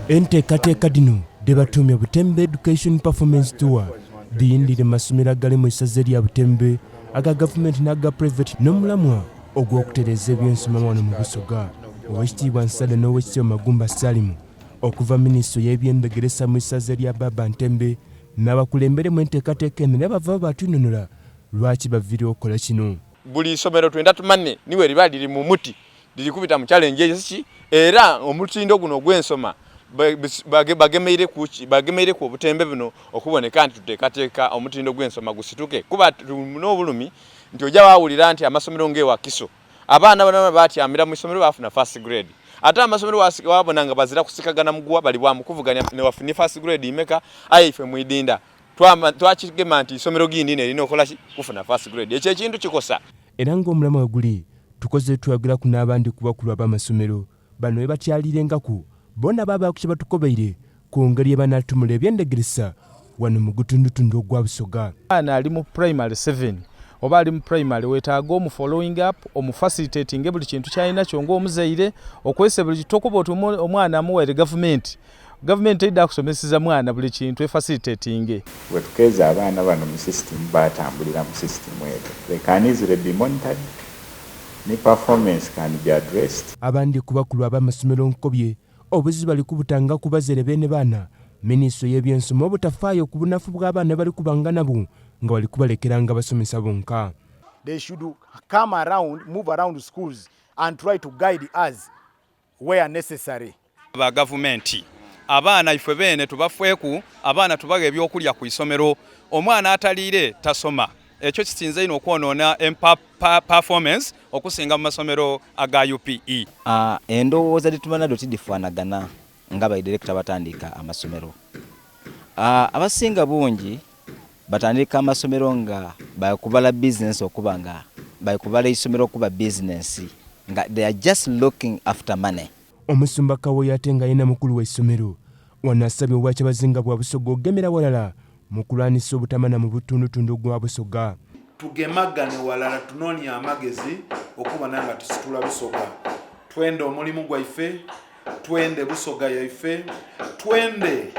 Enteekateeka dhino dhebatuumye Butembe Education Performance Tour dhiyindire mu masomero agali mu isaza erya Butembe aga gavumenti n'aga private n'omulamwa ogw'okutereeza ebyensoma wano mu Busoga. Owekitiibwa Nsada n'Owekitiibwa Magumba Salim okuva minisitule y'ebyendhegeresa mu isaza erya Baba Ntembe n'abakulemberemu enteekateeka eno era bava baatwinunula lwaki baviirewo okukola kino. Buli isomero twenda tumanye ni bweriba liri mu muti liri kubita mu challenge eyo ki era omutindo guno ogw'ensoma bagemeireku obutembe buno okuboneka nti tuteekateeka omutindo gw'ensoma gusituke kuba n'obulumi nti oja wawulira nti amasomero ng'e Wakiso abaana bano batyamira mu isomero bafuna first grade ate amasomero wabona nga bazira kusikagana muguwa bali bwamukuvuganya newafunye first grade imeka aye ife mwidinda twakigema nti isomero gindi nerina okola ki kufuna first grade ekyo ekintu kikosa. Era ng'omulamwa bwe guli, tukoze tweyogeraku n'abandi ku bakulu ab'amasomero bano be batyaliirengaku boona baabaaku kye batukobeire ku ngeri ye banaatumula eby'endhegeresa wano mu gutundutundu ogwa Busoga. Omwana ali mu primary seven oba ali mu primary wetaaga omu following up, omu facilitatinge buli kintu kyalina kyo ng'omuzaire, okwese buli tokoba oti omwana amuwaire gavumenti. Gavumenti teidha kusomeseza mwana buli kintu efacilitatinge. Bwetukeeza abaana bano mu system batambulira mu system eyo. They can easily be monitored ni performance can be addressed. Abandi ku bakulu ab'amasomero nkobye obuzibu bali kubutanga ku bazaire beene baana, minisitule y'ebyensoma obutafaayo ku bunafu bw'abaana bali kubanga nabo nga bali kubalekeranga basomesa bonka. They should come around, move around schools and try to guide us where necessary. Ba gavumenti abaana ife beene tubafeeku, abaana tubagha ebyokulya ku isomero. Omwana ataliire tasoma. Ekyo kisinze inho okwonoona empa performance okusinga mu masomero aga UPE. Endowooza dhetuba nadho tidhifanagana nga ba director abatandiika amasomero. Abasinga bungi batandika amasomero nga bali kubala business okuba nga bali kubala eisomero okuba business nga they are just looking after money. Omusumba Kawoya ate nga yeena mukulu w'eisomero wano asabye Obwakyabazinga bwa Busoga okugemera walala mu kulwanisa obutamana mu butundutundu gwa Busoga. Tugemagane walala tunonie amagezi okubona nga tusitula Busoga. Twende omulimu gwaife, twende Busoga yaife, twende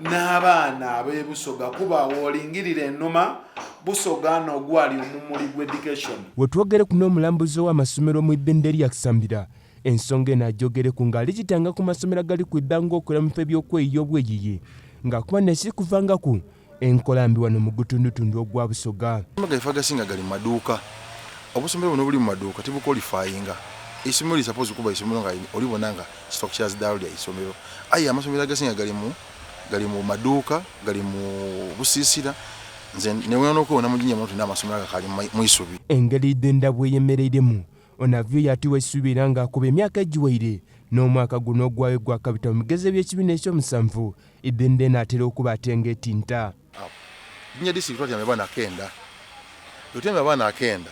n'abaana ab'e Busoga kuba w'olingirira enhuma Busoga n'ogwali omumuli gw'education. Wetwogereku n'omulambuzi ow'amasomero mu ibendha erya Kisambira, ensonga eno agyogereku nga ali gitanga ku masomero agali kwidha ng'okola mu bifo eby'okweyiya obweyiyi nga kuba n'ekiri kuvangaku enkola mbi wano mu gutundutundu ogwa Busoga. Amasomero gaife agasinga gali mu maduuka. Obusomero buno obuli mu maduuka tibukwolifayinga. Eisomero liri suppose kuba isomero nga olibona nga structures dhalyo lya isomero. Aye amasomero agasinga gali mu gali mu maduuka, gali mu busiisira. Nze newuunya n'okwewuuna mu Jinja muno tulina amasomero agakaali mu isubi. Engeri Idhindha bweyemereiremu, ono avieyo atiwa eisubi era nga akuba emyaka egiwaire n'omwaka guno ogwayo gwakabita mu bigezo eby'ekibiina eky'omusanvu Idhindha enaatera okuba ate nga etinta. Jinja district twatyamya abaana kenda. Bwetutyamya abaana akenda,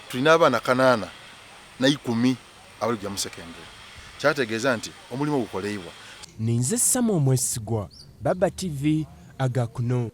tulina abaana kanaana na ikumi abali kuja mu secondary. Kyategeeza nti omulimo gukoleibwa. Ninze Sam Omwesigwa, Baba TV, Agakuno.